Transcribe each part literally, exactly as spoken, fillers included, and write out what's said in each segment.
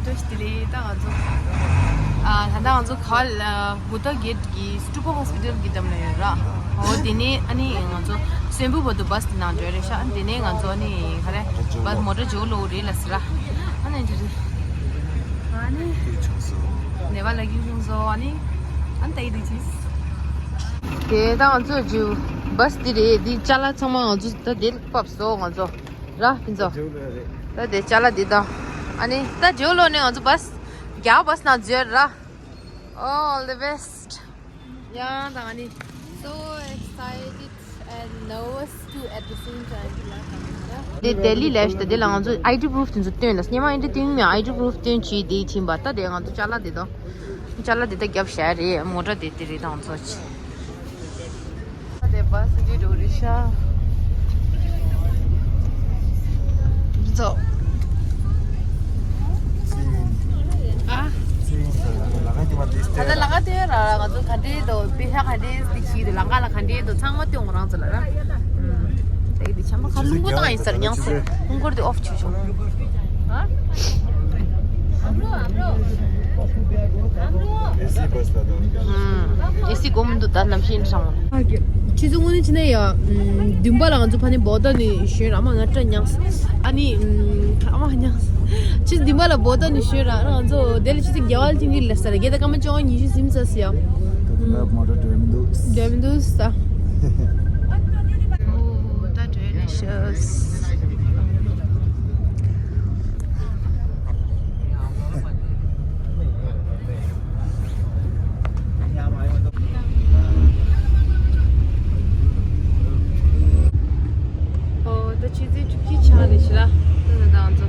བཀྲ་ཤིས་བདེ་ལེགས། ད་ང་ཚོ་ཨ་ད་ལྟ་ང་ཚོ་ག་བ་ལ་བུ་ཏ་གེ་ཊི་གི་སྤྲུལ་སྐུ་ཧོ་སི་པི་ཊལ་གི་འགྲམ་ལ་ཡོད་ར། འོ་དེ་ནས་ཨ་ནི་ང་ཚོ་སོན་སྦུག་བར་དུ་བྷ་སི་དེ་ནང་འགྲོ་རེད་ཤག་ཨ་ནི་དེ་ནས་ང་ཚོ་ཨ་ནི་ག་རེ་བྷ་སི་མོ་ཊ་ཇོ་ལོ་རེད་ལ་ཟེར་ར། ཨ་ནི་འདི་རེད། ཨ་ནི་ནེ་པཱལ་ལ་ཡིན་སོང་ཨ་ནི་ཨ་ནི་ད་ཡི་རི་ཅིས། དེ་ད་ང་ཚོ་ཇུ་བྷ་སི་འདི་རེད། འདི་ཅ་ལག་ཚང་མ་ང་ཚོ་ད་དེ་ཕབ་སོང་ང་ཚོ། ར་ཕུན་ཚོགས། ད་དེ་ཅ་ལག་འདི་དང་། ཨ་ནི་ད་ཇོ་ལོ་ནས་ང་ཚོ་བྷ་སི་རྒྱ་བྷ་སི་ནང་འཛུལ་ར། All the best. ཡང་དང་ཨ་ནི། So excited and nervous too at the same time. དེ་ལྡི་ལི་ལས་ཤི་ད་དེ་ལ་ང་ཚོ་ཨའི་ཌི་པུ་རུཕ་དེ་ཚོ་སྟོན་ལ་སྙེ་མ་ཨེ་འདྲ་སྟོན་མི་ཨའི་ཌི་པུ་རུཕ་སྟོན་བྱས་དེ་ཕྱིན་པ་ད་དེ་ང་ཚོ་ཅ་ལག་དེ་དང་། ཅ་ལག་དེ་ད་རྒྱབ་བཞག་རེད། མོ་ཊ་དེ་དེ་རེད་དང་ཚོ་ཆེ། དེ་བྷ་སི་འདི་འགྲོ་རེད་ཤག་འདི་ཚོ། ཨ། ད་ལྟ་ལ་ཁ་དེ་ར་ང་ཚོ་ག་འདྲའི་འདུག་དཔེ་ཆ་ག་འདྲའི་འདི་ཞིག་འདུག་ལ་ཁ་ལ་ག་འདྲའི་འདུག་ཚང་མ་སྟོན་རང་ཚོ་ལ་ར། དེ་གི་འཆམ་པ་ཁ་རླུང་པོ་བཏང་ཡིན་ས་རེད། ཉང་སེ་རླུང་འཁོར་དེ་ཨོཕ་བྱུག་བྱུང་། ཨ། ཨེ་སི་བྷ་སི་ལ་དང་། ཨེ་སི་སྒོ་མི་འདུག་ད་ནམ་ཤིང་གྲང་། ཆུ་ཚོད་དངོས་གནས་བྱས་ན་ཡ། བདུན་པ་ལ་ང་ཚོ་ཕ་ནི་བོ་ད་ནས་བཞོན་ར་མ་ང་སྐྲ་མྱངས། ཨ་ནི། ཨ་མ་མྱངས། ཆུ་ཚོད་བདུན་པ་ལ་བོ་ད་ནས་བཞོན་ར་ང་ཚོ་དེ་ལ་ཆུ་ཚོད་བརྒྱད་པ་ལ་ཐོན་གྱི་ལ་ས་ར་བརྒྱད་དང་སྐར་མ་བཅོ་ལྔ་ཉི་ཤུ་ཟིན་ས་སི་ཡ། ད་ད་མོ་ཊ་འགྲོ་མི་འདུག་འགྲོ་མི་འདུག་ས། ཨོ་ད་འགྲོ་ནས་ཤག་ཨོ་ད་ཆུ་ཚོད་བཅུ་གཅིག་ཆགས་རེད་ཤག་ལ། ད་ད་ང་ཚོ་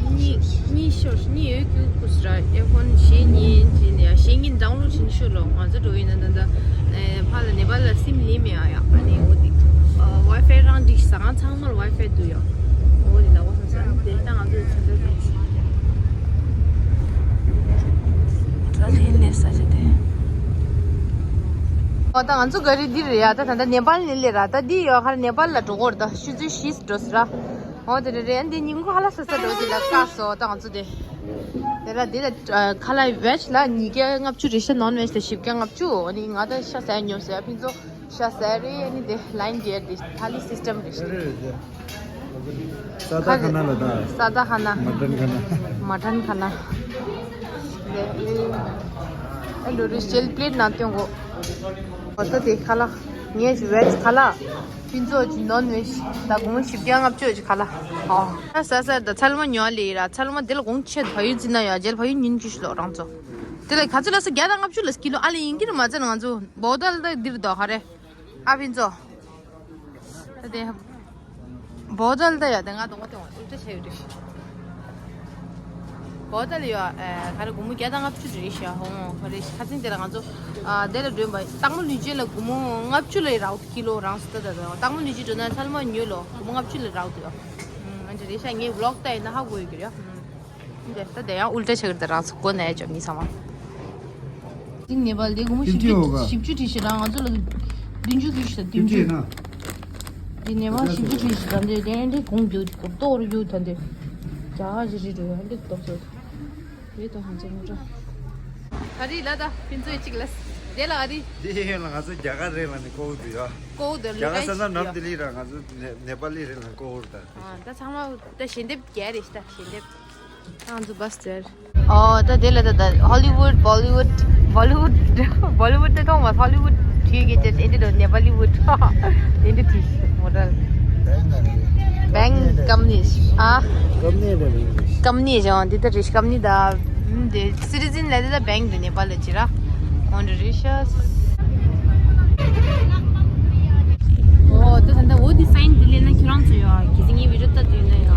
གཉིད་གཉིད་ཤོར་གཉིད་ཡོད་རྒྱུ་ཁུ་སི་ར་ཨེ་ཕོན་བཞི་གཉིས་བྱས་ནས་ཡ་བཞི་གཉིས་ཌའོན་ལོཌ་བྱས་ནས་ཤོར་ལོ། ང་ཚོ་འགྲོ་ཡིན་ན་ད་ད་ཕ་ལ་ནེ་པཱལ་ལ་སིམ་ལེན་མེད་ཨ་ཡ། ཨ་ནི་འོ་དེ་ཝའི་ཕའི་རང་འགྲིག་ཟ་ཁང་ཚང་མར་ཝའི་ཕའི་འདུག་ཡ། འོ་དེ་ལ་འོ་ས་ས་དེ་ད་ང་ཚོ་ཚོད་འདུག་དེ། ད་དེ་ནས་ས་ཆ་དེ། ཨོ་ད་ང་ཚོ་ག་རེ་འདི་རེད་ཡ། ད་ད་ད་ནེ་པཱལ་ནས་སླེབས་ར། ད་འདི་ཡོད་ཁར་ནེ་པཱལ་ལ་འགྲོ་གོ་ར། ད་ཆུ་ཚོད་བཞི་འགྲོ་ས་ར། ཨོ་དེ་རེད་རེད། འདི་ཉིན་གུང་ཧ་ལ་ས་ས་འགྲོ་དེ་ལ་བཀག་སོ། ད་ང་ཚོ་དེ། དེ་ལ་དེ་ལ་ཁ་ལག་ཝེ་ཇི་ལ་ཉིས་བརྒྱ་ལྔ་བཅུ་རེད་ཤག་ནོན་ཝེ་ཇི་ལ་བཞི་བརྒྱ་ལྔ་བཅུ། ཨ་ནི་ང་ད་ཤ་ཟ་ཉོ་ཟ་ཕུན་ཚོགས་ཤ་ཟ་རེད། ཨ་ནི་དེ་ལ་ཡིན་རྒྱལ་དེ་ཐ་ལི་སིས་ཊམ་རེད་ཤག་ས་ད་ཁ་ན་ལ་ད། ས་ད་ཁ་ན། མ་ཏན་ཁ་ན། མ་ཏན་ཁ་ན། ཨེ་ལོ་རི་ཤེལ་པི་ལེ་ཊི་ནང་སྟོན་གོ། ཨོ་ད་དེ་ཁ་ལག་ངས་ཝེ་ཇི་ཁ་ལག་ཕུན་ཚོགས་ཀྱི་ནོན་ཝེ་ཇི་ད་གོང་བཞི་བརྒྱ་ལྔ་བཅུ་ཀྱི་ཁ་ལག་ཨོ། ས་ས་ད་ཚལ་མ་ཉོ་ལེ་ར། ཚལ་མ་དེ་ལ་གོང་ཆེ་བ་ཡུལ་ཙི་ན་ཡ་རྗེས་ལ་བ་ཡུལ་ཉིན་བཅུ་ཞིག་ལོ་རང་ཚོ། དེ་ལ་ག་ཚོད་ལ་ས་བརྒྱ་དང་ལྔ་བཅུ་ལ་ཀི་ལོ་ཨ་ལེ་ཡིན་གྱི་རེད་མ་ཚད་ང་ཚོ་བོ་ཏལ་ད་འདིར་དོ་ཧ་རེ། ཨ་ཕུན་ཚོགས། ད་དེ། བོ་ཏལ་ད་ཡ་དེ་ང་དང་པོ་དེ་འོང་ཨུལ་ཏྲ་བྱས་ཡོད་རེད། བོ་ཏལ་ཡོད་ཨ་ག་རེ་སྒོར་མོ་བརྒྱ་དང་ལྔ་བཅུ་རེད་ཤག་ཧོང་ག་རེ་ཁ་སང་དེ་ལ་ང་ཚོ་ཨ་དེ་ལ་འགྲོ་བ་སྟག་མོ་ལུས་སྦྱིན་ལ་སྒོར་མོ་ལྔ་བཅུ་ལ་རག་ཀི་ལོ་རང་སུ་ད་ད་ད་སྟག་མོ་ལུས་སྦྱིན་འགྲོ་ན་ཚལ་མ་ཉོས་ལོ་སྒོར་མོ་ལྔ་བཅུ་ལ་རག་འདུག་ཨ་འདྲ་རེད་ཤག་ངས་བི་ལོག་ལྟ་ཡིན་ན་ཧ་གོ་ཡོད་ཀྱི་རེད། འདི་ལྟ་དེ་ཡང་ཨུལ་ཏྲ་ཆགས་ཀྱི་རེད། ད་རང་ཚོ་གོ་ནས་ཅོ་མི་ཚང་མ། འདི་ནེ་པཱལ་འདི་སྒོར་མོ་བཞི་བཅུ་བཞི་བཅུ་བྲིས་ཤག་རང་ང་ཚོ་ལ་བདུན་ཅུ་བརྒྱུད་ཤག་བདུན་ཅུ། འདི་ནེ་པཱལ་བཞི་བཅུ་བྲིས་ཤག་ད་འདི་དེ་འདི་གོང་རྒྱུག་གཏོར་རྒྱུག་ད་འདི་རྒྱ་གར་ཞིག་རེད་འགྲོ་ཡ་འདི་ཏོག་ཙམ་རེད་དོ་ང་ཚོ་མོ་ཊ། ག་རེ་ལ་ད་ཕུན་ཚོགས་གཅིག་ལ་དེ་ལ་ག་རེ། དེ་ཡིན་ལ་ང་ཚོ་རྒྱ་གར་རེད་ལ་ནི་ཀོ་བོ་འདུག་ཡ། ཀོ་བོ་འདུག་རྒྱ་གར་ས་ན་ནམ་དེ་ལི་ར་ང་ཚོ་ནེ་པཱ་ལི་རེད་ལ་ཀོ་བོ་ར་ད། ད་ཚང་མ་ད་ཞལ་འདེབས་རྒྱ་རེད་ད་ཞལ་འདེབས། ང་ཚོ་བྷ་སི་ཟེར། ཨོ་ད་དེ་ལ་ད་ད་ཧོ་ལི་ཝུད་བོ་ལི་ཝུད་བོ་ལི་ཝུད་བོ་ལི་ཝུད་དེ་མཐོང་བ་ཧོ་ལི་ཝུད་བྲིས་ཀྱི་ཅེ་ཨེ་འདི་དོ་ནེ་པ་ལི་ཝུད་དེ་འདི་བྲིས་མོ་ཊ། བེང་ཀམ་ནི་ཨ། ཀམ་ནི་རེད། ཀམ་ནི་ཞང་འདི་ད་རེད་ཀམ་ནི་ད་འདི་སི་ཊི་ཛན་ལ་དེ་ད་བེང་དེ་ནེ་པ་ལ་ཅི་ར་འོན་རེ་ཤ། ཨོ་ད་ད་ད་འོ་དེ་སའིན་དེ་ལེན་ན་ཁྱོད་རང་ཚོ་ཡོད་གི་ངའི་བི་ཌིའོ་ལྟ་དུས་ན་ཡང་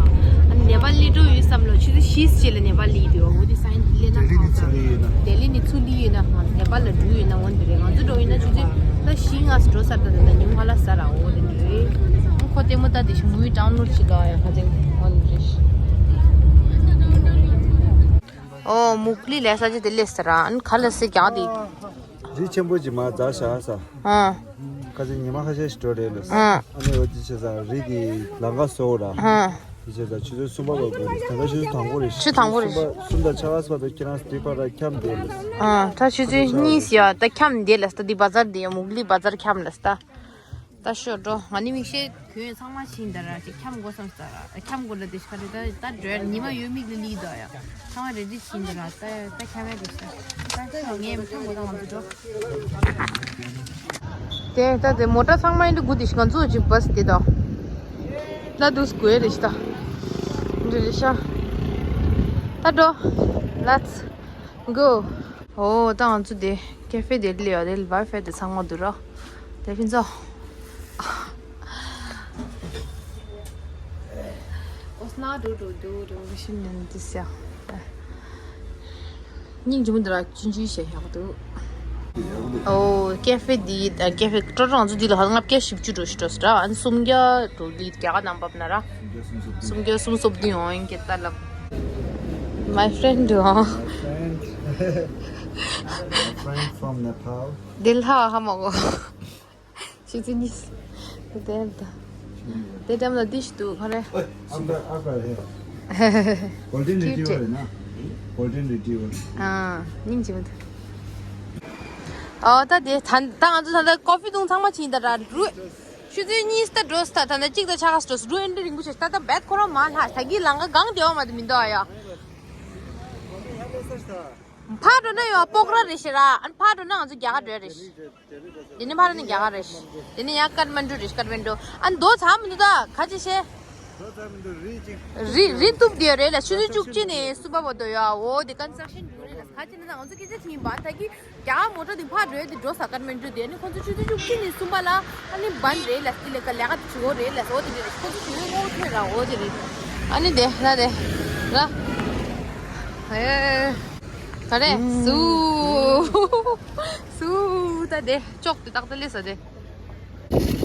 ཨ་ནི་ནེ་པ་ལི་འགྲོ་ཡོད་བསམ་ལོ། ཆུ་ཚོད་བཞི་རྗེས་ལ་ནེ་པ་ལི་འདུག་འོ་དེ་སའིན་དེ་ལེན་ན་ལྡི་ལི་ནས་ཚུར་ལི་ཡོད་ན། ལྡི་ལི་ནས་ཚུར་ལི་ཡོད་ན་ནེ་པ་ལ་འགྲོ་ཡོད་ན་འོ་འདི་རེད། ང་ཚོ་འགྲོ་ཡོད་ན་ཆུ་ཚོད་ད་བཞི་ལྔ་ཙམ་འགྲོ་ས་རེད། ད་ད་ཉིན་ཧ་ལ་ས་ར་འོ་དེ་འདི་རེད། ཁོ་ལྟད་མོ་ལྟ་དེ་ཤི་མུ་ཝི་ཌའུན་ལོཌ་བྱེད་ལ་ཡ་ཁ་ཚན་འོ་འདི་རེད། ཨོ་མུག་ལི་ལས་ས་ཆ་དེ་ལས་ས་ར་ཨ་ནི་ག་ལ་སི་རྒྱག་དེ། རི་ཆེན་པོ་ཅིག་མར་འཛེགས་བཞག་ས། ཨ། ཁ་ཚན་ཉི་མ་ཁ་ཤས་ཤིག་འགྲོ་རེད་ལ། ཨ། ཨ་ནི་འོ་དེ་བྱས་ཙང་རི་དེ་ལམ་ཁ་བཟོ་ར། ཨ། ཆུ་ཚོད་གསུམ་པ་བར་དགོས་རེད། ད་ལྟ་ཆུ་ཚོད་དང་པོ་རེད། ཆུ་དང་པོ་རེད། གསུམ་པ་གསུམ་དང་ཕྱེད་ཀ་ཙམ་དུ་ཁྱེད་རང་འདི་ཕར་ཁྱམས་བསྡད་ལ། ཨ་ད་ཆུ་ཚོད་གཉིས་ཡ་ད་ཁྱམས་བསྡད་ལ་ད་འདི་བ་ཛར་འདི་ཡ་མུག་ལི་བ་ཛར་ཁྱམས་ལ་ད། ད་ཤོག་འགྲོ། ང་ནི་མིག་ཤེལ་གྱོན་ཚང་མ་ཕྱིན་ད་ར་ཅིག་ཁྱམས་དགོས་བསམ་ས་ར་ཁྱམས་དགོས་ལ་དེ་ཤ་རེད། ད་ད་འགྲོ་ཉི་མ་ཡོད་མིག་ལ་ལི་ད་ཡ་ཚང་མ་རེ་ཌི་ཕྱིན་ད་ར་ད་ད་ཁྱམས་ཡ་དེ་ཤ་ད་ཤོག་ངས་མི་ཁྱམས་དགོས་ད་ང་ཚོ་འགྲོ། དེ་ད་དེ་མོ་ཊ་ཚང་མ་ཡིན་དུ་དགུ་དེ་ཤ་ང་ཚོ་ཅིག་བ་སི་དེ་ད་ད་དུ་སྐུ་ཡ་རེ་ཤ་ད་འདྲ་རེ་ཤ་ད་འགྲོ། Let's go. ཨོ་ད་ང་ཚོ་དེ་ཀེ་ཧྥེ་དེ་ལས་ཡ་དེ་ཝའི་ཕའི་དེ་ཚང་མ་འདུག་ར། དེ་ཕིན་ཚོ། ཨོ་སྣ་འགྲོ་འགྲོ་འགྲོ་འགྲོ་ཤིན་ནན་དེ་སི་ཡ། སྙིང་རྗེ་མོ་འདི་ར་ཆུང་ཆུང་ཞིག་ཡག་འདུག་ཨོ་ཀེ་ཧྥེ་འདི་ཨ་ཀེ་ཧྥེ་ཀྲོ་ཀྲོ་ང་ཚོ་འདི་ལ་ཧ་ལྔ་བརྒྱ་བཞི་བཅུ་འགྲོ་ཞིག་འགྲོ་སི་ར། ཨ་ནི་སུམ་བརྒྱ་འགྲོ་འདི་རྒྱ་གར་ནང་བབས་ན་ར། སུམ་བརྒྱ་སུམ་སོ་བདུན་ཡོང་ཡིན་གྱི་ད་ལབ། My friend འདུག་ཨང་། My friend from Nepal. འདི་ལ་ཧ་མ་གོ། ཆུ་ཚོད་གཉིས། དེ་ལྟར་ད། དེ་འགྲམ་ལ་འདི་ཞིག་འདུག་ག་རེ། ཨ་ཀ་ཨ་ཀ་ཧེ། Golden Cute retriever རེད་ན། Golden retriever. ཨ་སྙིང་རྗེ་མོ་འདུག་ཨོ་ད་དེ་ད་ད་ང་ཚོ་ད་ལྟ་ཀོ་ཧྥི་བཏུང་ཚང་མ་ཕྱིན་ད་ར་འགྲོ། ཆུ་ཚོད་གཉིས་ད་འགྲོ་ས་ད་ད་གཅིག་ད་ཆ་ག་འགྲོ་ས་འགྲོ་ཨེ་འདྲ་རིང་པོ་བྱས་ད་ད་བད་ཁོ་རང་མ་ལྷག་ད་གི་ལང་ག་གང་བདེ་བ་མ་དེ་མི་འདུག་ཨ་ཡ། ཕར་འགྲོ་ན་ཡོད་སྤོག་ར་རེད་ཤི་ར། ཨ་ནི་ཕར་འགྲོ་ན་ང་ཚོ་རྒྱ་གར་འགྲོ་རེད་ཤི། དེ་ནི་ཕར་ནི་རྒྱ་གར་རེད་ཤི། དེ་ནི་ཡང་ཀཏ་མན་ཌུ་རེད་ཤི། ཀཏ་མན་ཌུ། ཨ་ནི་རྡོ་ཚ་མི་འདུག་ད་ག་ཅི་ཤེ། རི་རི་གཏུབ་དེ་རེད་ལ་ཆུ་ཚོད་བཅུ་གཅིག་ནས་གསུམ་པ་བར་དུ་ཡོད་ཨ། འོ་དེ་ཀོན་སི་ཊྲག་ཤན་འགྲོ་རེད་ལ་ག་ཅི་ན་ད་ང་ཚོ་སྐད་ཆ་དྲིས་ཡིན་པ་ད་གི་རྒྱ་གར་མོ་ཊ་དེ་ཕར་འགྲོ་དེ་འགྲོ་ས་ཀཏ་མན་ཌུ་དེ་ནི་ཁོང་ཚོ་ཆུ་ཚོད་བཅུ་གཅིག་ནས་གསུམ་པ་ལ་ཨ་ནི་བན་རེད་ལ་དེ་ལ་ཀ་ལས་ཀ་དེ་བྱེད་དགོས་རེད་ལ་འོ་དེ་རེད་ཁོང་ཚོ་ཆུ་ཚོད་ངོ་ཐོན་ར་འོ་དེ་རེད། ཨ་ནི་དེ་ལ་དེ་ལ་ཨེ། ག་རེ། སུ། སུ། ད་དེ་ཅོག་དེ་ཏག་ཏག་ལས་ས་དེ།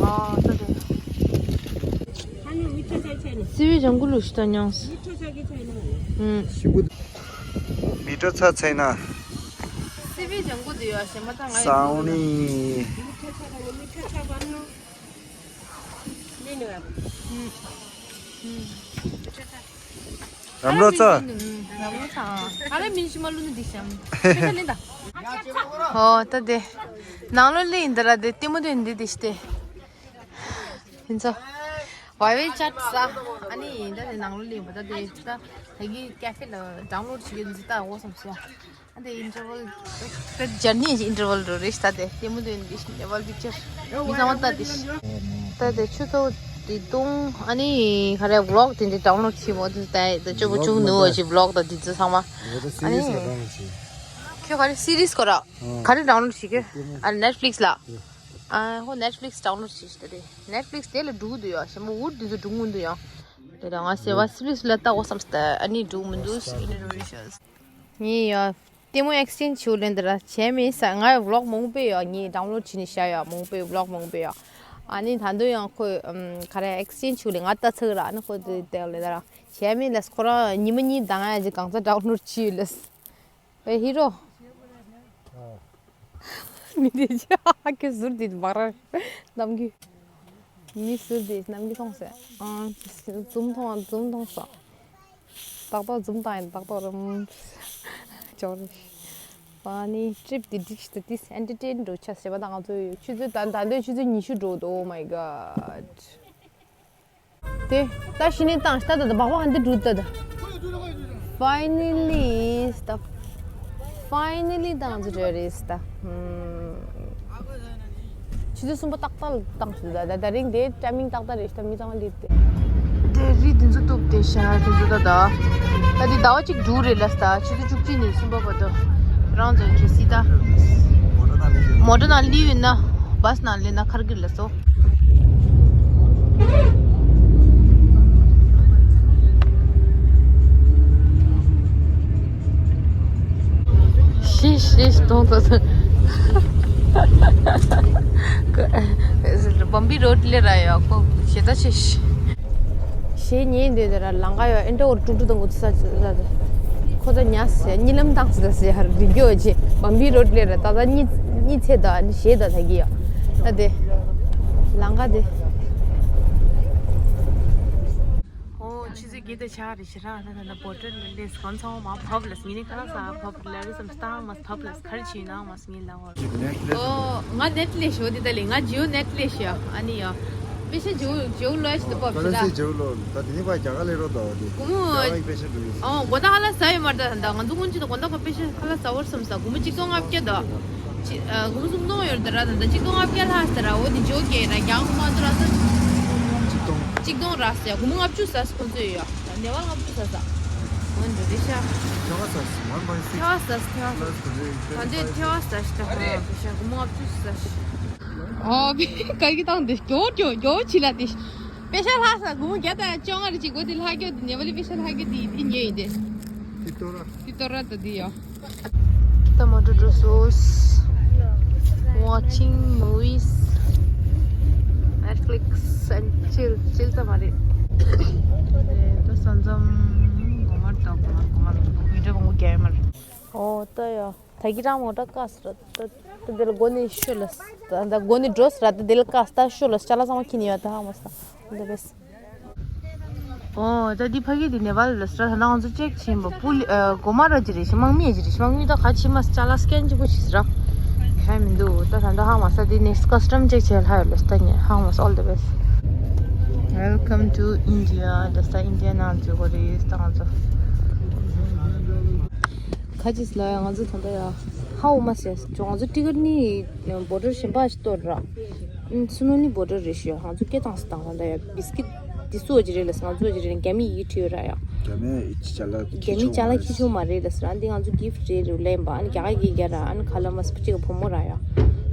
ཨ་ད་དེ། སི་བི་ལྗང་གུ་ལུ་ཤི་ད་ཉང་སི། མི་ཏྲ་ཚ་ཚེ་ན། སི་བི་ལྗང་གུ་དེ་ཡོད་ཞེ་མ་ད་ང་ཡི་སའོ་ནི། རམ་རོ་ཚ། རམ་རོ་ཚ། ཨ་རེ་མིན་ཤི་མ་ལུ་ནི་འདི་ཤམ། ཁྱེད་ལེན་ད། ཧོ་ད་དེ། ནང་ལོ་ལི་ཡིན་ད་ར་དེ་ལྟད་མོ་དེ་འདི་འདི་ཤི་སྟེ། ཡིན་ཚོ། ཝའི་ཝའི་ཅེཊ་ས། ཨ་ནི་ཡིན་ད་དེ་ནང་ལོ་ལི་ཡིན་པ་ད་དེ་ད་དེ་གི་ཀེ་ཧྥེ་ལ་ཌའུན་ལོཌ་བྱེད་ཀྱི་འདི་ད་འོ་སམ་སོ། ཨ་དེ་ཨིན་ཊར་ཝལ། ད་ཇར་ནི་ཨིན་ཊར་ཝལ་འགྲོ་རེད་ད་དེ་ལྟད་མོ་དེ་འདི་ནེ་པཱལ་པིག་ཅར། མི་ཚང་མ་ལྟ་དེ། ད་དེ་ཆུ་ཚོད་དེ་བཏུང་ཨ་ནི་ག་རེ་ཝི་ལོག་དེ་འདྲ་ཌའུན་ལོཌ་བྱེད་མོ་དེ་ད་ད་ཅོ་བོ་ཅུང་ནུ་བ་ཅི་ཝི་ལོག་ད་དེ་ཚོ་ཚང་མ། ཨ་ནི་ཁྱོད་ག་རེ་སི་རིས་སྐོར་ར་ག་རེ་ཌའུན་ལོཌ་བྱེད་ཀྱི་ཨ་ནེཊ་ཕི་ལིག་སི་ལ། ཨ་ཧོ་ནེཊ་ཕི་ལིག་སི་ཌའུན་ལོཌ་བྱེད་ཤི་ད་དེ་ནེཊ་ཕི་ལིག་སི་དེ་ལ་འགྲུག་འདུག་ཡ་ཞེ་མོ་འུར་དེ་ཚོ་འགྲུག་མི་འདུག་ཡ། དེ་ད་ང་སེ་བ་སི་རིས་ལ་ལྟ་འོ་སམ་སྟ་ཨ་ནི་འགྲུག་མི་འདུག་ཨ་ནི་རོ་རི་ཤ། ངས་ཡ། ལྟད་མོ་ཨེག་སི་ཅེན་ཇི་བྱེད་ལེན་འདི་ར་བྱས་མེད་ས་ངའི་ཝི་ལོག་མང་པོ་ཡོད་ངས་ཌའུན་ལོཌ་བྱས་ནས་བཞག་ཡོད་མང་པོ་ཝི་ལོག་མང་པོ་ཡོད། ཨ་ནི་ད་དུང་ཡང་ཁོས་ཨམ་ག་རེ་ཨེག་སི་ཅེན་ཇི་བྱེད་ལེན་ང་ལྟ་ཚག་ར་ཨ་ནི་ཁོ་དེ་དེ་ལེ་ད་ར་བྱས་མེད་ལས་ཁོ་རང་ཉི་མ་གཉིས་དང་ཡ་ཅིག་གང་ཚ་ཌའུན་ལོཌ་བྱས་ཡོད་ལས། ཨེ་ཧི་རོ། མི་དེ་ཅི་ཨ་ཁེ་ཟུར་དེ་བག་ར་གནམ་གི། མི་ཟུར་དེ་གནམ་གི་མཐོང་ཟེར་ཨང་ཛུམ་མཐོང་ཛུམ་མཐོང་ས། ཏག་ཏག་འཛུམ་བཏང་ཡིན་ཏག་ཏག་རུམ། ཅོག་རེ། ཨ་ནི་ཊི་རིབ་འདི་འགྲིག་ཤི་ཏུ་ཏིས་ཨེན་ཊར་ཊེན་འགྲོ་ཆ་ཟེར་བ་དང་ང་ཚོ་ཆུ་ཚོད་ད་ད་ལྟའི་ཆུ་ཚོད་ཉི་ཤུ་འགྲོ་འདུག Oh my god. དེ་ད་ཤི་ནས་བཏང་ཤི་ད་ད་ད་བག་བག་འདི་འགྲོ་ད་ད། Finally ད། Finally ད་ང་ཚོ་འགྲོ་རེད་ད། ཧུམ། ཆུ་ཚོད་གསུམ་པ་ཏག་ཏག་བཏང་ཤི་ད་ད་ད་རིང་དེ་ཊའི་མིང་ཏག་ཏག་རེད་ཤི་ད་མི་ཚང་མ་ལི། དེ་རི་དེ་ཚོ་གཏུབ་དེ་ཤ་དེ་ཚོ་ད་ད། ད་དེ་ཟླ་བ་གཅིག་འགྲོ་རེད་ལ་ད་ཆུ་ཚོད་བཅུ་གཅིག་ནས་གསུམ་པ་བར་དུ། རང་ཚོ་གི་སི་ད། མོ་ཊ་ནང་ལི་ཡོད་ན། བྷ་སི་ནང་ལི་ན་ཁར་གིར་ལ་སོ། ཤེས་ཤེས་གཏོང་ཐུབ་ཐུབ། བམ་བི་རོད་ལེ་ར་ཡོད་ཁོ་ཞེ་ད་ཤེས། ཞེས་ཉེ་འདོད་དེ་ར་ལང་ཀ་ཡོད་ཨེ་འདྲ་བོར་ཀྲུག་ཀྲུག་དང་གོ་ཚ་ཚ་ཁོ་ཚ་ཉ་སེ་གཉིད་ལམ་དང་ཚ་སེ་ཧར་རི་གྱོ་ཆེ་བམ་བི་རོད་ལེ་ར་ད་ད་གཉིད་གཉིད་ཚེ་ད་ཞེ་ད་ད་གི་ཡོད་ད་དེ་ལང་ཀ་དེ། ཨོ་ཆི་ཟིག་དེ་ཆགས་རེད་ཤི་ར། ད་ད་ད་བོ་ཊར་ལས་གང་ཚང་མ་ཕབ་ལས་ངེད་ནི་ཁ་ལག་ཟ་ཕབ་ལས་རེད་བསམ་སྟངས་མ་ཕབ་ལས་ག་རེ་བྱས་ན་མ་ངེད་ལ་བར། ཨོ་ང་ནེཊ་ལས་ཤོ་དེ་ད་ལས་ང་ཇིའོ་ནེཊ་ལས་ཤོ་ཨ་ནི་ཡ་པེ་ཤ་ཇིའོ་ཇིའོ་ལོ་ཡ་ཤི་ད་ཕབ་ཤི་ར། ཇིའོ་ལོ་ད་དེ་ནི་པ་རྒྱ་གར་ལས་རོ་ད་དེ་ཀུ་མུ་རྒྱ་གར་པེ་ཤ་འགྲོ་ཡོད། ཨོ་གོ་ད་ཁ་ལག་ཟ་ཡོད་མ་རེད། ད་ད་ང་ཚོ་ཀུན་གྱི་ད་གོ་ད་ཁ་པེ་ཤ་ཁ་ལག་ཟ་བར་བསམ་ས་ཀུ་མུ་གཅིག་སྟོང་ལྔ་བརྒྱ་ད། ཅི་ཨ་སྒོར་མོ་སུམ་སྟོང་ཡོད་རེད་ད་ར། ད་ད་གཅིག་སྟོང་ལྔ་བརྒྱ་ལྷག་ཟེར་ར། འོ་དེ་ཇོ་ཀེ་ར་རྒྱང་མ་ཏུ་ར་ད་གཅིག་སྟོང་གཅིག་སྟོང་ར་ཟེར། སྒོར་མོ་ལྔ་བཅུ་ཟ་ཁོ་ཚོས་ཡོད། ནེ་ཝལ་ལྔ་བཅུ་ཟ་ཟ། འོ་འདི་རེད་ཤག་ཐེ་བ་ཟ་ཟ་one by six ཐེ་བ་ཟ་ཟ་ཐེ་བ་ཟ་ཟ། ད་འདི་ཐེ་བ་ཟ་ཤི་ད་ཧ་ཤ་སྒོར་མོ་ལྔ་བཅུ་ཟ་ཤི། ཨོ་བི་ག་གི་བཏང་འདི་གྱོ་གྱོ་གྱོ་ཆི་ལ་དེ། པེ་ཤ་ལྷག་ས་སྒོར་མོ་བརྒྱ་དང་བཅོ་ལྔ་རེ་ཅིག་གོ་དེ་ལྷག་གྱོ་དེ་ནེ་ཝལ་པེ་ཤ་ལྷག་གྱོ་དེ་དེ་ཉོས་ཡིན་དེ། ཏི་ཏོ་ར། ཏི་ཏོ་ར་ད་དེ་ཡོད། ད་མོ་ཊ་འགྲོ་སོང་། Watching movies, Netflix and chill. Chill ད་མ་རེད། ད་ས་མཚམས་གོ་མར་ད་གོ་མར་གོ་མར་མི་འདྲ་གོང་གོ་རྒྱ་ཡོད་མ་རེད། ཨོ་ད་ཡ་ད་གི་རང་མོ་ཊ་བཀག་སོང་ར། ད་ད་དེ་ལ་སྒོ་ནས་ཤོད་ལ། ད་ད་སྒོ་ནས་འགྲོ་སོང་ར། ད་དེ་ལ་བཀག་ད་ཤོད་ལ་ཅ་ལག་ཚང་མ་ཁྱེར་ནས་ཡོད་ད་ཧ་མ་སོང་། འདི་བས། ཨོ་ད་འདི་ཕ་གི་འདི་ནེ་པཱལ་ལ་སྲ་ད་ང་ཚོ་ཅེག་ཕྱིན་པ་པུ་ལི་ཨ་གོ་མ་ར་ཅི་རེད་ཤི་དམག་མི་ཅི་རེད་ཤི་དམག་མི་ད་ག་ཕྱི་མ་ཅ་ལག་སི་ཀེན་གཅིག་པོ་ཞིག་ར་ཁ་མི་འདུག་ད་ད་ད་ཧ་མ་ས་འདི་ནེགསི་ཀ་སི་ཊམ་ཅེག་བྱས་ལྷ་ཡོད་ལ་ད་ཉེ་ཧ་མ་ས། All the best. Welcome to India. ད་ས་ཨིན་ཌི་ཡ་ནང་འཛུལ་གོ་རེད་ད་ང་ཚོ། ཁ་ཅིག་ལ་ཡ་ང་ཚོ་ད་ད་ཡ་ཧ་འོ་མ་ཟེར་ང་ཚོ་ཊི་ཀེ་ཊི་ནི་བོ་ཌར་གཞན་པ་ཞིག་གཏོར་ར། ཨུམ་སུ་ནོ་ལི་བོ་ཌར་རེད་ཤི་ཡ། ང་ཚོ་སྐད་བཏང་སི་བཏང་ད་ཡ་བིས་ཀིད་དེ་སུ་འོ་ཅི་རེད་ལ་ང་ཚོ་འོ་ཅི་རེད་རྒྱ་མི་ཡིག་བྲིས་ཡོད་ར་ཡ། རྒྱ་མི་ཅ་ལག་ཁྱི་ཆུང་མ་རེད་ལ་ཟེར་ཨ་འདི་ང་ཚོ་གིཕ་ཊི་རེད་རུ་ལེན་པ་ཨ་ནི་རྒྱ་གར་གྱི་རྒྱ་ར་ཨ་ནི་ཁ་ལ་མ་སི་པ་ཅིག་གི་བུ་མོ་ར་ཡ།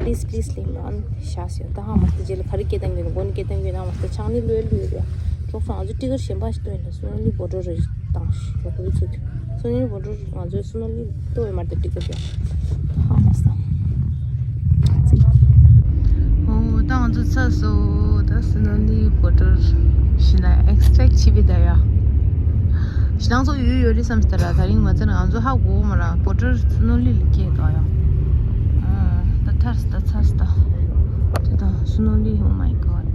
པི་ལི་སི་པི་ལི་སི་ལེན་པ་ཨ་ནི་ཤ་ཟེར་ད་ཧ་མ་སི་ད་རྗེས་ལ་ག་རེ་སྐད་བཏང་གི་འདུག་མགོ་ནི་སྐད་བཏང་གི་ཡོད་ན་མ་སི་ད་ཆང་ནི་ལོས་ལོས་རེད་ཡ། གྲོགས་ཚོ་ང་ཚོ་ཊི་ཀེ་ཊི་གཞན་པ་ཞིག་བཏོན་ཡིན་ན་སུ་ནོ་ལི་བོ་ཌར་རེད་བཏང་ཞིག་གྲོགས་པོའི་ཚུལ་དུ་སུ་ནོ་ལི་བོ་ཌར་ང་ཚོའི་སུ་ནོ་ལི་ལྟོ་ཡོད་མ་རེད་ཊི་ཀེ་ཊི་ཡ། ཧ་མ་སི་ད། ཨོ་ད་ང་ཚོ་ཚར་སོང་། ད་སུ་ནོ་ལི་བོ་ཌར་ཞིག་ན་ཨེག་སི་ཊེག་བྱེད་པའི་ད་ཡ། ཞི་ནང་ཚོ་ཡོད་ཡོད་རེད་བསམ་སྟེ་ར་ད་རིང་མ་ཚར་ང་ཚོ་ཧ་གོ་མ་ར་བོ་ཌར་སུ་ནོ་ལི་ལ་སྐྱེས་དོ་ཡ། ཨ་ད་ཐར་སི་ད་ཚར་སི་ད། དེ་དང་སུ་ནོ་ལི། Oh my god.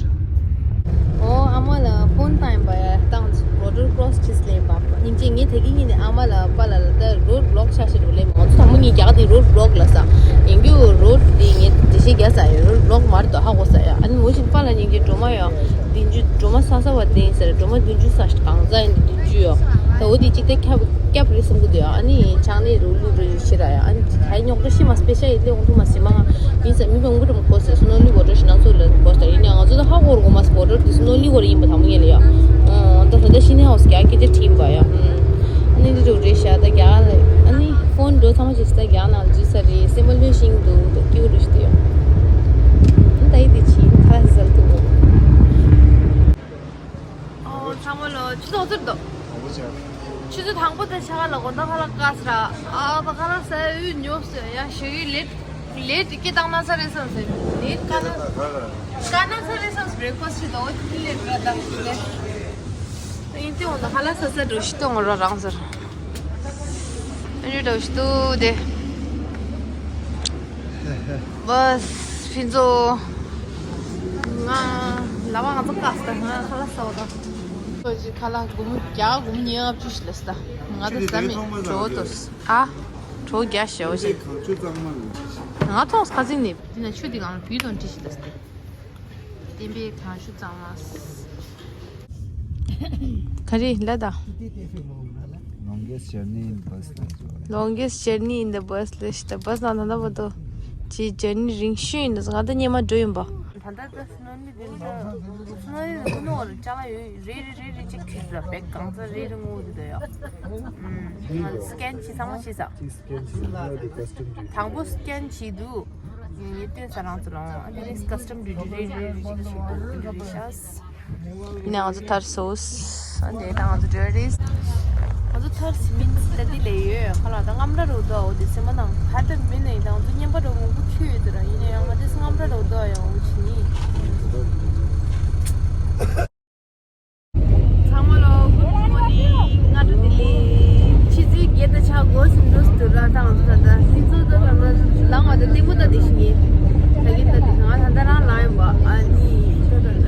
ཨོ་ཨ་མ་ལ་ཕོན་བཏང་ཡིན་པ་ཡ། ད་ང་ཚོ་བོ་ཌར་ཀྲོ་སི་བྱེད་སླེབས་པ། སྙིང་རྗེ་ངས་དེ་གི་ཉིན་ནས་ཨ་མ་ལ་པ་ལ་ལ་ད་རོཌ་བི་ལོག་ཆགས་ཤིག་རུ་ལེ་མ་ང་ཚོ་དང་པོ་ངས་རྒྱག་དེ་རོཌ་བི་ལོག་ལ་ས་ཡིན་རྒྱུ་རོཌ་དེ་ངས་འགྲེལ་བཤད་རྒྱག་ས་ཡོད་རོཌ་བི་ལོག་མ་རེད་དོ་ཧ་གོ་ས་ཡ། ཨ་ནི་མོ་ཞིག་པ་ལ་སྙིང་རྗེ་སྒྲོལ་མ་ཡ་བདུན་ཅུ་སྒྲོལ་མ་ས་ས་བ་དེ་ཡིན་ཟེར་སྒྲོལ་མ་བདུན་ཅུ་ས་ཞིག་གང་ཚ་ཡིན་བདུན་ཅུ་ཡ། ད་འོ་དེ་གཅིག་ད་ཁྱབ་ཁྱབ་རེད་བསམ་གི་འདུག་ཡ། ཨ་ནི་ཆང་ནི་རུ་ལུ་རུ་ཡུ་ཤི་ར་ཡ། ཨ་ནི་ད་རྙོག་དྲ་ཤི་མ་སི་པེ་ཤ་ཡི་ལེ་འོང་དུ་མ་སི་མ་ང་ཡིན་ས་མི་བོང་བུ་རམ་གོ་སེ་སུ་ནོ་ལི་བོ་ཌར་ཞི་ནང་ཚོ་ལ་གོ་སྟ་ཡིན་ཡ། ང་ཚོ་ད་ཧ་གོ་རུ་གོ་མ་སི་བོ་ཌར་དེ་སུ་ནོ་ལི་བོ་ཌར་ཡིན་པ་དང་མོ་ངེ་ལ་ཡ། ཨོ་ད་ད་ད་ཤི་ནི་ཧོ་སི་ཀ་ཀི་ཏེ་ཁྲིམ་པ་ཡ། ཨ་ནི་འདི་རུ་རེ་ཤ་ད་རྒྱ་ལ་ཨ་ནི་ཕོན་འགྲོ་ཚང་མ་ཅི་སི་ད་རྒྱ་ནང་ལ་འཛུལ་ས་རེད་སེམས་པ་ལྷོད་ཤིང་འདུག་ད་སྐྱུ་རུ་ཤི་ཏེ་ཡ། ཨ་ད་ཡི་དེ་ཆི་ཁ་ལ་ཟལ་ཐུག་གོ། ཨོ་ཚང་མ་ལོ་ཆུ་ཚོད་ཚོད་དོ། ཆུ་ཚོད་དང་པོ་དེ་ཆ་ག་ལ་གོ་ད་ཁ་ལག་བཀག་སི་ར། ཨ་ད་ཁ་ལག་ཟ་ཡུལ་ཉོབ་སི་ཡ་ཞེ་གི་ལེད་ལེད་ཀི་བཏང་ན་ས་རེད་བསམ་སི་ལེད་ཀ་ན་ཀ་ན་ས་རེད་བསམ་སི་བྷི་རེག་ཕ་སི་ཊི་དོ་ལེད་ར་ད་ལེད། ཨིན་ཏི་འོ་ད་ཁ་ལག་ཟ་ས་འགྲོ་ཤི་ཏོ་ངོ་ར་རང་ཟེར། ཨ་ནི་འགྲོ་ཤི་ཏོ་དེ། བས་ཕིན་ཚོ། ང་ལ་བ་ང་ཚོ་ཀ་སི་ད་ང་ཁ་ལག་ཟ་བ་ད། ཁོ་ཅི་ཁ་ལག་སྒོར་མོ་བརྒྱ་སྒོར་མོ་ཉིས་ལྔ་བཅུ་ཞིག་ལ་སི་ད། ང་ད་ཟ་མེད་གྲོ་བོ་དོ་སི། ཨ། གྲོ་བོ་བརྒྱ་ཞེ་བོ་ཞིག་ང་ཐོངས་ཁ་སིང་ནི་འདི་ན་ཆུ་འདི་གང་ལ་བུད་དང་འདྲི་ཞིག་ལ་སི་ད། བསྟན་པའི་གངས་ཆུ་གཙང་མ། ག་རེ་ལ་ད། Longest journey in bus ལ་འཇོག་རེད། Longest journey in the bus ལ་ཤི་ད་བྷས་ནང་ད་ད་བ་དོ། ཅི་ཇར་ནི་རིང་ཤོས་ཡིན་ད་ང་ད་སྙེ་མ་འགྲོ་ཡིན་པ། ད་ད་ད་སི་ནོ་ནི་དེ་ད་སི་ནོ་ནི་དེ་ནོ་རེ་ཅ་ལ་ཡོད་རེ་རེ་རེ་རེ་ཅིག་ཁྱེར་ད་བེག་གང་ཚ་རེ་རེ་ངོ་དེ་ད་ཡ། ཨུམ། སི་ཀེན་བྱེད་ཚང་མ་བྱེད་ས། ཅིག་སི་ཀེན་བྱེད་ད་ཀ་སི་ཊམ་ཌིའུ་ཊི། དང་པོ་སི་ཀེན་བྱེད་དུས། ངས་སྟོན་ས་རང་ཚོ་རང་ཨ་ནི་ཀ་སི་ཊམ་ཌིའུ་ཊི་རེ་རེ་རེ་ཞིག་བྱེད་དགོས་རེ་རེ་ཤ། ཡིན་ན་ང་ཚོ་ཐར་སོང་། ཨ་ནི་ད་ང་ཚོ་འགྲོ་རེད། ང་ཚོ་ཐར་སི་མིན་སི་ད་འདི་ལས་ཡོད་ཁ་ལག་ད་རྔམ་ར་རོ་ད་འོ་དེ་སེམས་པ་ནང་ཕ་ད་མི་ནས་ད་ང་ཚོ་སྙན་པ་ར་མང་པོ་ཁྱོད་ཡོད་དེ་ར་ཡིན་ན་ཡང་ང་དེ་རྔམ་ར་རོ་ད་ཡང་འོ་ཆི་ནི། ཚང་མ་ལོ་good morning. སྔ་དྲོ་བདེ་ལེགས། ཆུ་ཚོད་བརྒྱད་དང་ཕྱེད་ཀ་འགོ་ཟིན་འགྲོ་སི་འདུག་ར། ད་ང་ཚོ་ད་ལྟ་སི་ཚོ་ད་ལྟ་ལངས་པ་ད་ལྟད་མོ་ལྟ་བསྡད་ཤི་ངས། ད་གིན་ལྟ་བསྡད་ང་ད་ལྟ་རང་ལངས་ཡིན་པ། ཨ་ནི་ད་ད་ད་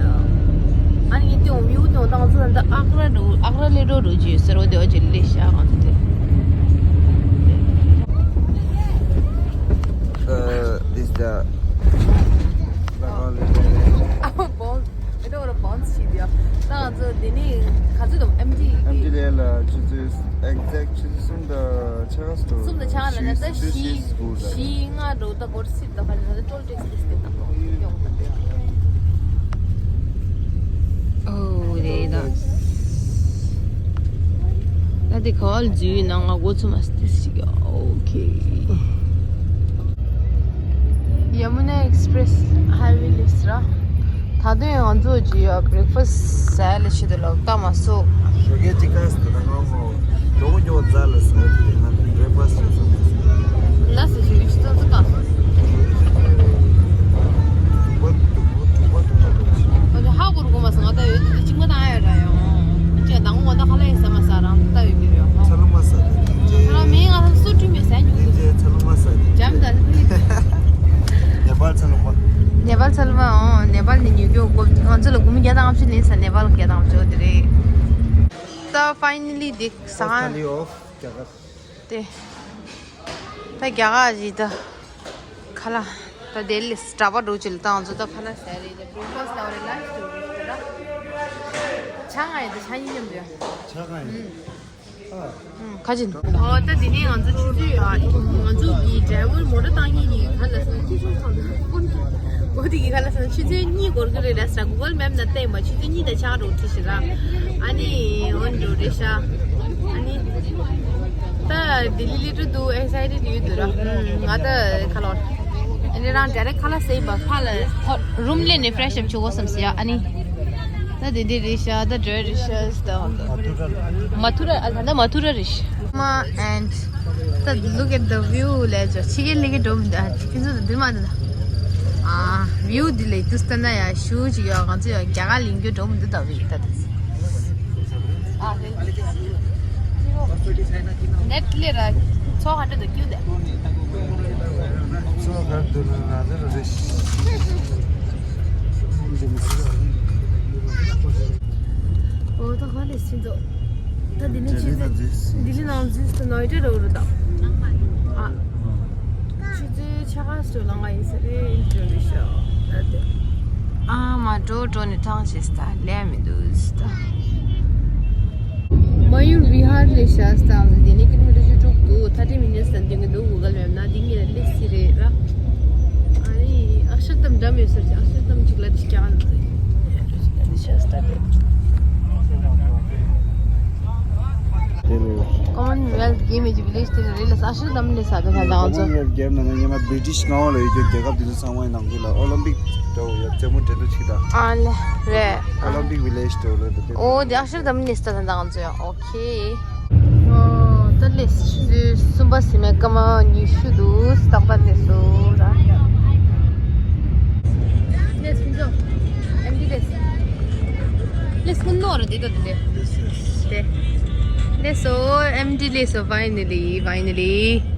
ཨ་ནི་ངས་ ཡོང་མིའུ་དང་ཏང་ཙུ་ད་ཨག་ར་འགྲོ་ཨག་ར་ལེ་འགྲོ་འགྲོ་ཅི་ཟེར་བ་དེ་བ་ཅི་ལེ་ཤ་གང་དེ། Uh, this the Bengali. ཨ་བོན་ཨེ་ད་བར་བོན་ཞིག་དེ་ཡ། ཏང་ཙུ་དེ་ནི་ག་ཚོད་དང་ཨེམ་ཅི་ཨེམ་ཅི་ལེ་ལ་ཆུ་ཚོད་exact ཆུ་ཚོད་གསུམ་དང་ཕྱེད་ཀ་ཙམ་འགྲོ། གསུམ་དང་ཕྱེད་ཀ་ལ་ན་ད་བཞི་བཞི་ང་འགྲོ་ད་སྐོར་སིབ་ད་ག་ལ་ན་ད་ཊོལ་ཊེག་སི་སི་དེ་ད་ཡོང་ད། ཨོ་རེད་ད། ད་དེ་ག་བ་ལ་འཛུལ་ཡོད་ན་ང་མགོ་ཚོས་མ་སྟེ་ཞིག་ཨོ་ཁེ། ཡ་མུ་ན་ཨེགས་པི་རེ་སི་ཧའི་ཝེ་ལས་ར། ད་དུང་ང་ཚོ་ཇི་ཡ་བྷི་རེག་ཕ་སི་ཟ་ལ་ཆེད་དུ་ལོག་ལྟ་མ་སོ། ཞོགས་ཀས་ཅིག་ཁ་སི་ད་ང་མོ་ལོག་འགྱོ་ཛ་ལ་ཟ་དེ་ང་བྷི་རེག་ཕ་སི་ཆུ་སོང་། ལ་སི་ཞུ་ཡུ་ཆི་ཏོ་ཙི་ཀ་སོ། དུ་བ་དུ་བ་དུ་བ་དུ་བ་དུ་བ། ཨོ་ཧ་གོ་རུ་གོ་མ་སོང་ང་ད་ཡོད་དུ་ཅིག་མ་ད་ཨ་ཡ་ར་ཡོང་། ཅེ་དང་ངོ་ད་ཁ་ལ་ཡི་ས་མ་ས་རང་ད་ཡོད་ཀྱི་རེད། ཚ་ལུ་མ་ས་དེ་ཁ་ལ་མེ་ང་ད་སུ་ཀྲུ་མེ་ས་ཉུང་དུ། ཚ་ལུ་མ་ས་དེ་ཇམ་ད་ལི་ཕི་ནེ་པཱལ་ཚ་ལུ་མ། ནེ་པཱལ་ཚ་ལུ་མ། ཨོ་ནེ་པཱལ་ནས་ཉོ་རྒྱུ་གོ་ང་ཚོ་ལ་སྒོར་མོ་བརྒྱ་དང་ལྔ་བཅུ་ལེན་ས་ནེ་པཱལ་བརྒྱ་དང་ལྔ་བཅུ་དེ་རེད། ད་ཕའི་ནལ་ལི་དེ་ཟ་ཁང་། ཨོ་སི་ཊྲེ་ལི་ཡ་ཨོཕ་རྒྱ་གར། དེ། ད་རྒྱ་གར་ཞིག་ད། ཁ་ལག་ད་དེ་ལས་གྲྭ་པ་འགྲོ་ཅིག་ལ་བཏང་ཚོ་ད་ཁ་ལག་ཟ་རེད་ད་བྷི་རེག་ཕ་སི་ལ་བ་རེད་ལ་ཤི་ཏུ་རེད་ད། ཆ་ང་ཡི་ད་ཆ་ཡིན་མཉམ་དུ་ཡ། ཆ་ང་ཡི། ཨ། ཁ་ཅིན། ཨོ་ད་དེ་ནས་ང་ཚོ་ཆུ་ཚོད་ཨ་ང་ཚོ་གི་ཌ་རའི་ཝར་མོ་ཊ་བཏང་མཁན་གྱི་ག་ལ་སོང་ཆུ་ཚོད་ཚང་དུ་ཀུན་ཏུ། འོ་དེ་གི་ག་ལ་སོང་ཆུ་ཚོད་གཉིས་འགོར་གི་རེད་ལ་ས་གུ་གལ་མེབ་ན་བལྟས་མ་ཆུ་ཚོད་གཉིས་དང་ཆ་འགྲོ་ཁྲི་ཞིག་ར། ཨ་ནི་འོན་འགྲོ་རེད་ཤག་ཨ་ནི། ད་ལྡི་ལི་ལི་ཏུ་དུ་ཨེག་སའི་ཊེཌ་ཡོད་དུ་ར། ང་ད་ཁ་ལོར། ཨ་ནི་རང་ཌའི་རེག་ཁ་ལག་ཟས་པ་ཕ་ལ་ཧོ་རུམ་ལེ་ནས་ཕི་རེ་ཤི་ཨབ་བྱེད་དགོས་བསམ་སི་ཡ་ཨ་ནི། ད་དེ་འདྲ་རེད་ཤག་ད་འདྲ་རེད་ཤག་ད་མ་ཐུ་ར་ཨ་ད་མ་ཐུ་ར་རེད་ཤག་མ་and ད་look at the view ལས་ཅོ་ཕྱི་རྒྱལ་ལས་ཀའི་འགྲོ་མི་འདུག་ཨ་ཁྱེད་ཚོ་འདི་མ་འདི་ན་ཨ་བིའུ་འདི་ལས་དུས་ལྟ་ན་ཡ་ཤུ་ཅིག་ཡོད། ང་ཚོ་ཡ་རྒྱ་གར་ལིང་རྒྱུ་འགྲོ་མི་འདུག་ད་བི་ད་ད། ནེཊ་ལས་ར་ཚོགས་ག་འདྲ་འདུག་ཀྱུ་དེ། ཚོགས་ག་འདུག་ན་ང་ཚོ་རེ་ཞིག་ཨོ་ད་ག་ལས་ཕྱིན་ཚོགས། ད་འདི་ནས་ཆུ་ཚོད་ལྡི་ལི་ནང་འཛུལ་སོང་ནོ་ཡི་ཊ་རོ་རུ་ད། ཨ། ཆུ་ཚོད་ཕྱེད་ཀ་ཙམ་ལ་ང་ཡིན་ས་རེད་ཨིན་ཊར་བིའུ་ཞོ་ད་དེ། ཨ་མ་འགྲོ་འགྲོ་ནས་ཐང་ཆད་ས་ལས་མི་འདུག་ས་ད། མ་ཡུར་བི་ཧར་ལས་ཤ་སྟངས་དེ་ནས་ཀི་ལོ་མི་ཊར་བཅུ་དྲུག་འདུག་ཐ་ཏི་མི་ནི་ཊི་ཙམ་འདོན་གི་འདུག་གུ་གལ་མེབ་ན་འདི་ངས་ལས་སི་རེད་ར། ཨ་ནི་ཨག་ཤར་དམ་འདྲ་མེད་ཟེར་གྱི་ཨག་ཤར་དམ་གཅིག་ལ་དེ་སྐྱག་ཨ་ནི་ཤ་སྟ་དེ། Commonwealth Game age village དེ་རེད་ལ་ཨག་ཤར་དམ་ལས་ས་དེ་ད་ང་ཚོ། Commonwealth Game ནང་ཉི་མ་British ནང་ལ་ཡོད་རྒྱུ་རྒྱལ་ཁབ་དེ་ཚོ་ཚང་མའི་ནང་གི་ལ་ཨོ་ལིམ་པིག་འདྲ་བོ་ཡ་རྩེད་མོ་འགྲན་བསྡུར་ཅིག་དང་། ཨ་ལེ་རེད། ཨོ་ལིམ་པིག་ཝི་ལེཇ་འདྲ་བོ་ལ་འདུག་ཨོ་དེ་ཨག་ཤར་དམ་ལས་ས་ད་ང་ཚོ་ཡ་ཨོ་ཁེ། ཨོ་ད་ལས་ཆུ་ཚོད་གསུམ་པ་ཟིན་མའི་སྐར་མ་ཉི་ཤུ་འདུག་ཏག་ཏག་ལས་སོ་ར། ལས་ཕུན་ཚོགས། ཨེམ་ཌི་ལས། ལས་སྐུ་ནོར་དེ་ད་དེ་དེ། དེ། ལས་སོ་ཨེམ་ཌི་ལས་སོ་finally finally།